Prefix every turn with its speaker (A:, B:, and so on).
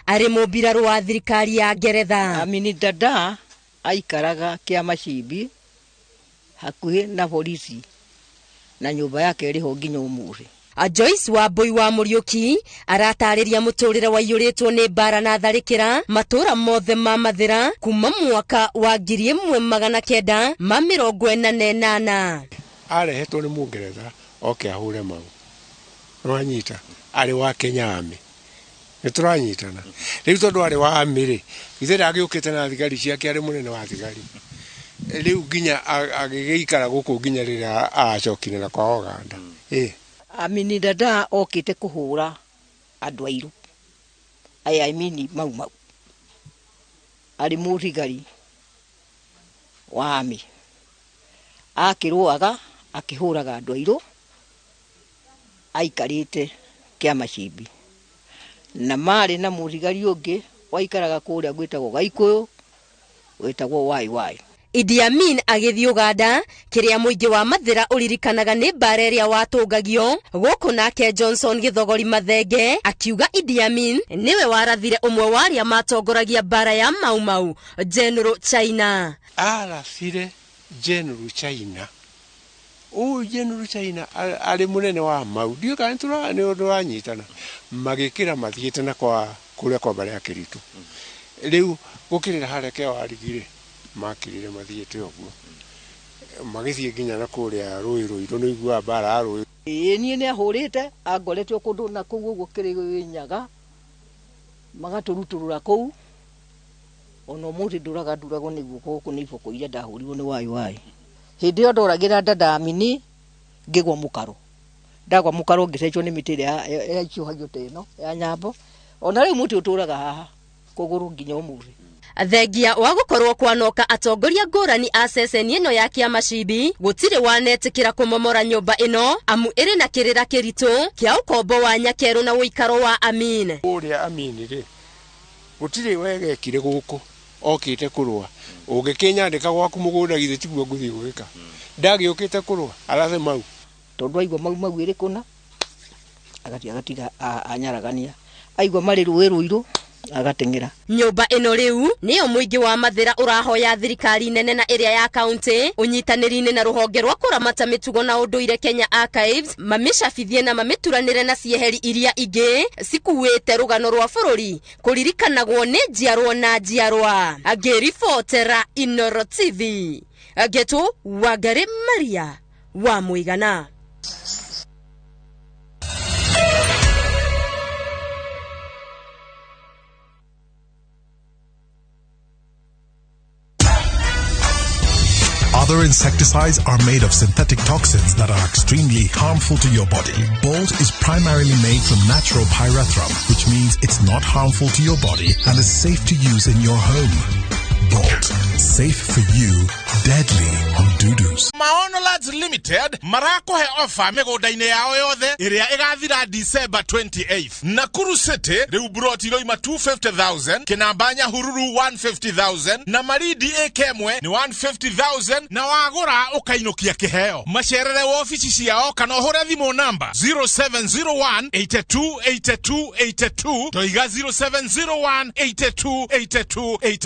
A: Arĩ mũmbirarũ wa thirikari ya Ngeretha.
B: Amini Dada aikaraga Kĩamacimbi hakuhĩ na borithi na nyũmba yake ĩrĩ ho nginya ũmũthĩ.
A: Joyce Wambui wa Mũriũki aratarĩria mũtũrĩre waiyũrĩtwo nĩ mbara na tharĩkĩra matũra mothe ma Mathĩra kuma mwaka wa 1948.
C: Arehetwo nĩ Mũngeretha oke ahũre mau. Nĩwanyita arĩ wa Kenya Army. Nĩtũranyitana. Rĩu tondũ arĩ wa army rĩ, githĩ ndagĩũkĩte na thigari ciake arĩ mũnene wa thigari. Rĩu nginya agĩgĩikara gũkũ nginya rĩrĩa aracokire na kwa Uganda.
B: Amini Dada okĩte kũhũra andũ airũ. Aya Amini Mau Mau. Arĩ mũthigari wa army. Akĩrũaga akĩhũraga andũ airũ aikarĩte Kĩamacimbi. Na marĩ na mũthigari ũngĩ waikaraga kũrĩa gwĩtagwo Gaikũyũ wĩtagwo Wai Wai.
A: Idi Amin agĩthiĩ Uganda kĩrĩa mũingĩ wa Mathĩra ũririkanaga nĩ mbara ĩrĩa watũngagio gũkũ, nake Johnson Gĩthogori Mathenge akiuga Idi Amin nĩwe warathire ũmwe wa arĩa matongoragia mbara ya Mau Mau, General China.
C: Arathire General China. Ũyũ General China arĩ mũnene wa Mau, ndiũĩ kana nĩ ũndũ wanyitana, magĩkĩra mathiĩte na kwa kũrĩa kwa mbarĩ ya Kĩritũ. Rĩu gũkĩrĩra harĩa Kĩawarigi rĩ, makĩrire mathiĩte ũguo magĩthiĩ nginya na kũrĩa rũĩ rũirũ, nĩ ũiguaga mbara ya rũĩ.
B: Ĩĩ niĩ nĩ ahũrĩte angorete o kũndũ na kũu ũguo Kĩrĩnyaga, magatũrutũrũra kũu. Ona ũmũthĩ ndũraga nduragwo nĩ guoko gũkũ nĩ iboko iria ndahũrirwo nĩ Wai Wai. Hĩndĩ ĩyo ndoragĩra Dada Amini ngĩgwa mũkaro. Ndagwa mũkaro ngĩcecwo nĩ mĩtĩ ĩrĩa yaicũhagio ta ĩno ya nyambo. Ona rĩu mũtĩ ũtũraga haha kũgũrũ nginya ũmũthĩ.
A: Thengia wa gũkorwo kwanoka atongoria ngũrani a ceceni ĩno ya Kĩamacimbi, gũtirĩ wanetĩkĩra kũmomora nyũmba ĩno amu ĩrĩ na kĩrĩra kĩritũ kĩa ũkombo wa nyakerũ na ũikaro wa Amin.
C: Ũrĩa Amin rĩ, gũtirĩ wegekire gũkũ okĩte kũrũa. Ũngĩkĩnyandĩka gwaku mũgũnda githĩ tiguo ngũthiĩ gwĩka. Ndagĩũkĩte kũrũa arathe Mau.
B: Tondũ aigua Mau Mau ĩrĩ kũna agathiĩ agatiga anyaragania, aigua marĩ rũĩ rũirũ agateng'era.
A: Nyũmba ĩno rĩu nĩyo mũingĩ wa Mathĩra ũrahoya thirikari nene na ĩrĩa ya kaunti ũnyitanĩri-inĩ na rũhonge rwa kũramata mĩtugo na ũndũire Kenya Archives mamĩcabithie na mamĩturanĩre na cieheri iria ingĩ cikuĩte rũgano rwa bũrũri kũririkanagwo nĩ njiarwa na njiarwa. Ngĩribotera Inooro TV, Ngetũ Wangari Maria wa Mũigana.
D: Other insecticides are made of synthetic toxins that are extremely harmful to your body. Bolt is primarily made from natural pyrethrum, which means it's not harmful to your body and is safe to use in your home. Bolt, safe for you, deadly on dudus.
E: Maono Lands Limited marakuhe ofa mĩgũnda-inĩ yao yothe ĩrĩa ĩgathira December 28. Nakuru City rĩu broti iroima 250,000, Kĩnamba Nyahururu 150,000 na Malindi ĩka ĩmwe nĩ 150,000 na wagũra ũkainũkia kĩheo. Macerere wobici ciao kana ũhũre thimũ namba 0701 82 82 82 toiga 0701 82 82 82.